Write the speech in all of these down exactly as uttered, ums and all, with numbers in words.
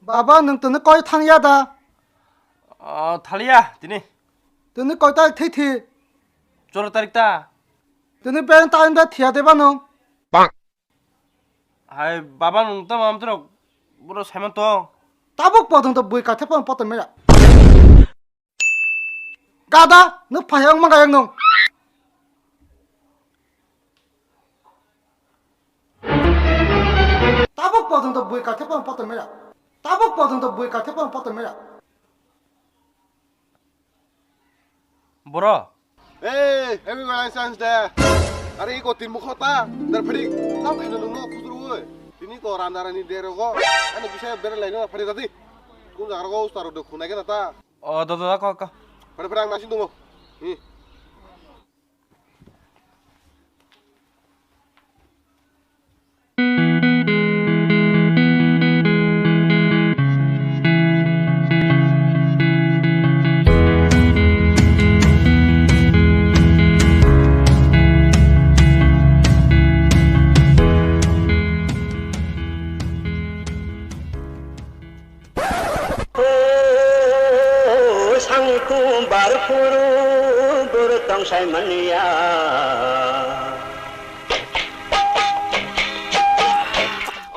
Baba, nwng tini koi thangya da? O, thaliya tini. Tini koi tarik thwi thi? Choro tarik ta. Tini ben time da thiya de ba nwng? Hai, baba, nwng tamo amtwrok boro saiman tong. Tabuk podong to bui kathe pon poto mera. Gada, nwng phai ang ma gayang nwng. Tabuk podong to bui kathe pon poto mera. Tabuk podong to bui kathe pon poto mera. Boro. Hey, happy Valentine's Day. Are iko tin mukho ta, dar phadi. Tau khaina nungno khusru oi. Tini ko randa rani dero go. Ano bisa bere laino phadi tadi. Kun jagar go ustaro do khunai kena ta. O, do, do, do, ko, ko. Phadi phadi ang nasin dungo. Hmm. O sangkum barphuru bwrwi tong sai manya.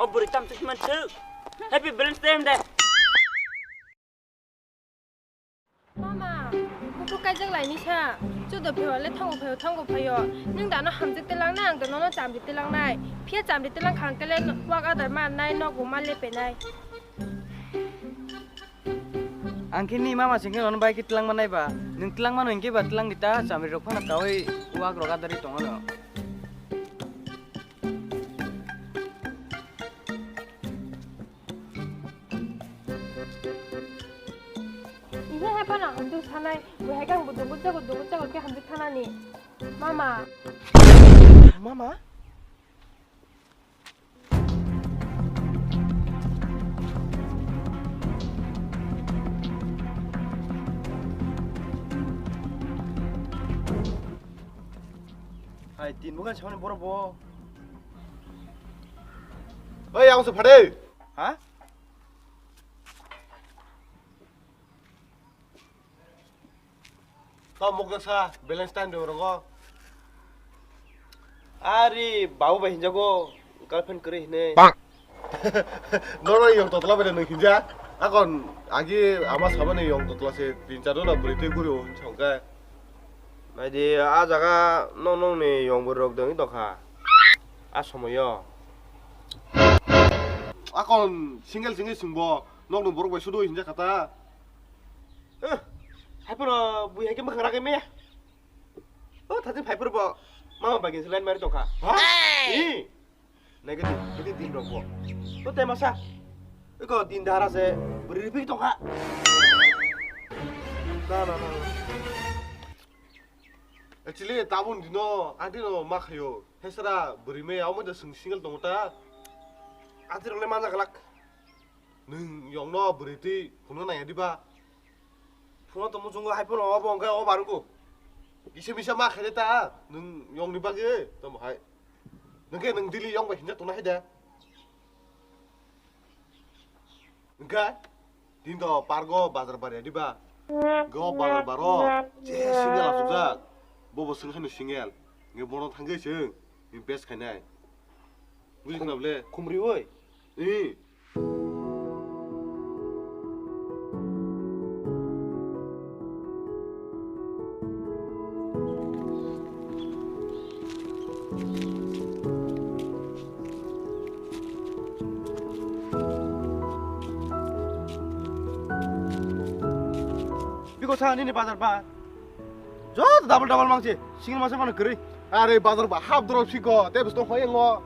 O bwrwi tam twi man thwk. Happy Valentine's Day. Mama, kuphur kaijak laini sa. Chudo phaiwale thango phaio, thango phaio. Nwng dano hamjak telangnai, ang dano no chamri telangnai. Phiya chamri telang khang kele wak adar ma nai, nok bo ma lepenai. Ang khe ni mama singkhe nono bai khe twlang manai ba. Nwng twlang mano hinkhe ba twlang di ta, chamri rok phano kaui wak rok adari tongo no. Ini hai phano hamjak sanai, bo hai kang bo dungut jago, dungut jago khe hamjak sanani. Mama. Mama? Hai, tin bukan siapa nih borok bo? Oi, yang sephade. Ha? Tamo kesa balance time de rogo. Ari babu bai hinjago girlfriend kri hine. Nono yong totla bai nung hinja. Akon agi ama sabani yong totla se tin char jona bwrwi twi guri o hinsa hwnkhe. Naidi a jaga nong nong ni yong bwrwi rok dengwi tongkha. A somoyo. Akon single single singbo nokni borok bai sudu hinja kata. Eh, hai phano bui hai khe mwkhang rakhai maya. O thajin phai phuru bo mama bai khe line mari tongkha. Ha? Hey! I. Negative, negative din rok bo. To te masa. Iko din dara se beri ripik tongkha. Na, na, na, na. Actually, tabun dino, ang dino ma khayo. Hesara beri me, amo da sing single tongta. Ati role mana galak. Nwng yongno bwrwi twi phunukna naiya diba? Phunukna tongmung chungo hai phano obo hwnkhe o barwgo. Kisa misa ma khaide ta nwng yongni bagwi tamo hai. Nwng khe nwng daily yong bai hinjak tongna hai de. Hwnkhe tini to pargo bazar bar ya diba? Go bazar baro je single asukjak. Bobo swng hai no single. Nge bono thangwi swng. Ni best khainai. Buji khna bole? Khumri oi. Ee. Biko sa nini bazar ba. Joto double double mangse, single masa mano kwrwi. Are bazar ba hap drop siko, te bwswk hoi ngo.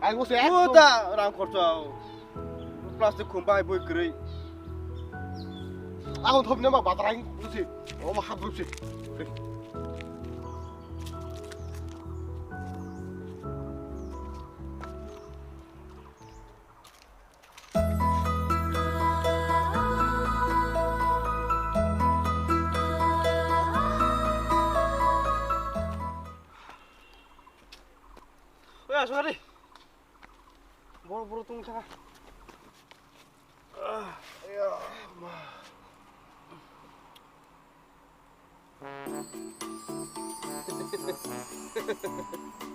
Ai ngo se. O ekdom da rang khorcha. Plastic khum bai boi kwrwi. Ang thop nama bazar ang si. O ma hap drop si. Oya, sorry. Boro, boro tong thaka.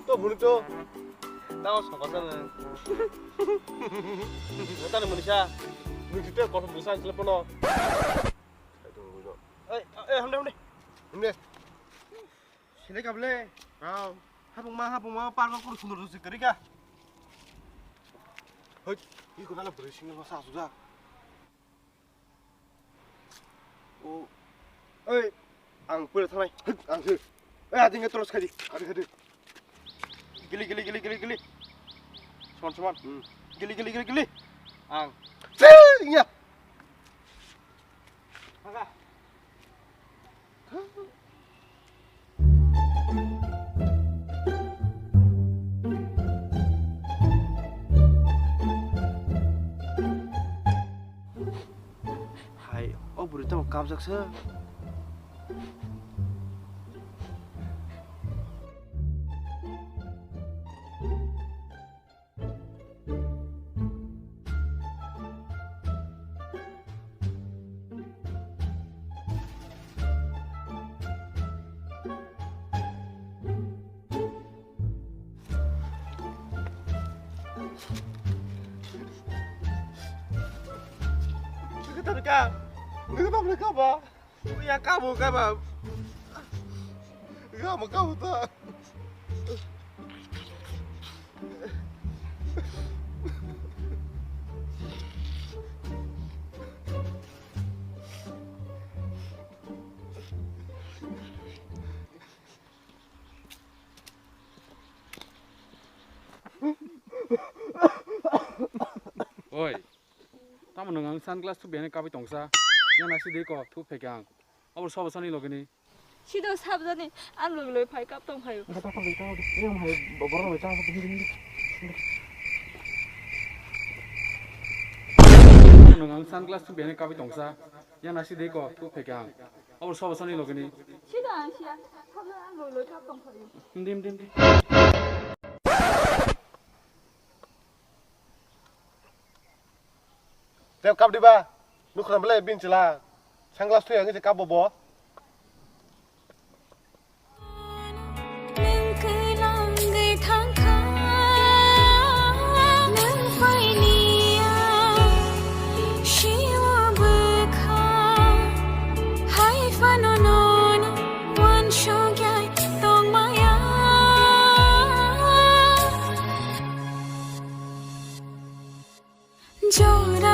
To buni to. Tao sokor sana. Tani munisa. Nung site kotor busa sile pono. Ei, ei, hamde, hamde. Hamde. Sini kable. Kau. Hapung ma, hapung ma, park ko sundor sundor se kari ka. Hoi, iko nala beri single masa sudah. O. Ei, ang pura thanai. Ang se. Eh, ading tolos kadi. Kadi, kadi. Gili, gili, gili, gili, gili. Soman, soman. Hmm. Gili, gili, gili, gili. Ang. Sih, iya. Maka. Hai, o bwrwi tamo kabjak se. Nang tamo ka? Nang tamo ka ba? Ya kabo kaba. Kabo kabo ta. Oi, tamo nwng ang sunglass thupya hwnwi kabwi tongsa? Yang naisidi ko thup phaikha ang. Abor sobo sani logini. Sido sabjani ang logi logi phai kap tong phaio. Ang kha ta kap ta, eyang hai borok bai ta hindi hindi. Nwng ang sunglass thupya hwnwi kabwi tongsa? Yang naisidi ko thup phaikha ang. Abor sobo sani logini. Sido ang siya, sabjani ang logi logi kap tong phaio. Hindi hindi hindi. Tei kap diba? Nukha bele bin chila. Sunglass thwi ang se kap bo bo. Jora